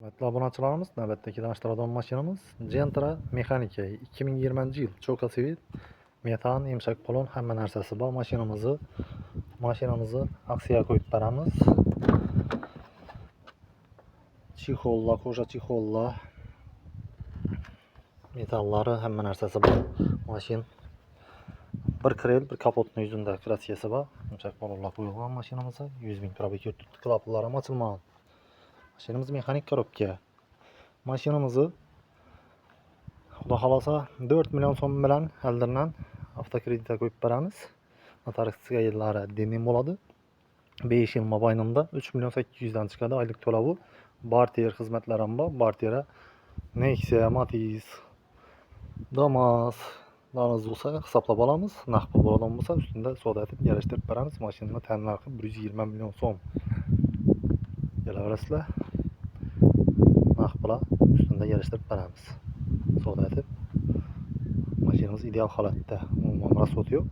Hurmatli obunachilarimiz, navbatdagi tanishtiradigan mashinamiz Gentra mexanika, 2020-yil, чётко свет, metan, yumshoq balon, hamma narsasi bor. Mashinamizni aksiya qo'yib beramiz. Чехол la, кожа чехол la, metallari, hamma narsasi bor. Mashin bir крыло, bir kapotni yuzunda краска si bor. Yumshoq balonlar qo'yilgan mashinamizga. 100 ming пробег yuribdi, klapanlar ham ochilmagan. Mashinamiz mexanik коробка. Mashinamizni Xudo xohlasa 4 million so'm bilan oldindan avtokreditga qo'yib beramiz. Notariusga yillari отдельный bo'ladi. 5 yil mobaynida 3 million 800 dan chiqadi oylik to'lovi. Barter xizmatlari ham bor. Bartera Nexia, Matiz, Damas laringiz bo'lsa, hisoblab olamiz. Naqd pul bo'ladigan bo'lsa, ustida savdo etib, yarashtirib beramiz. Mashinani tannarxi 120 million so'm. Kelaverasizlar. Naqd pula ustida yarashtirib beramiz. Savdo etib. Mashinamiz ideal holatda. Umuman расход yo'q.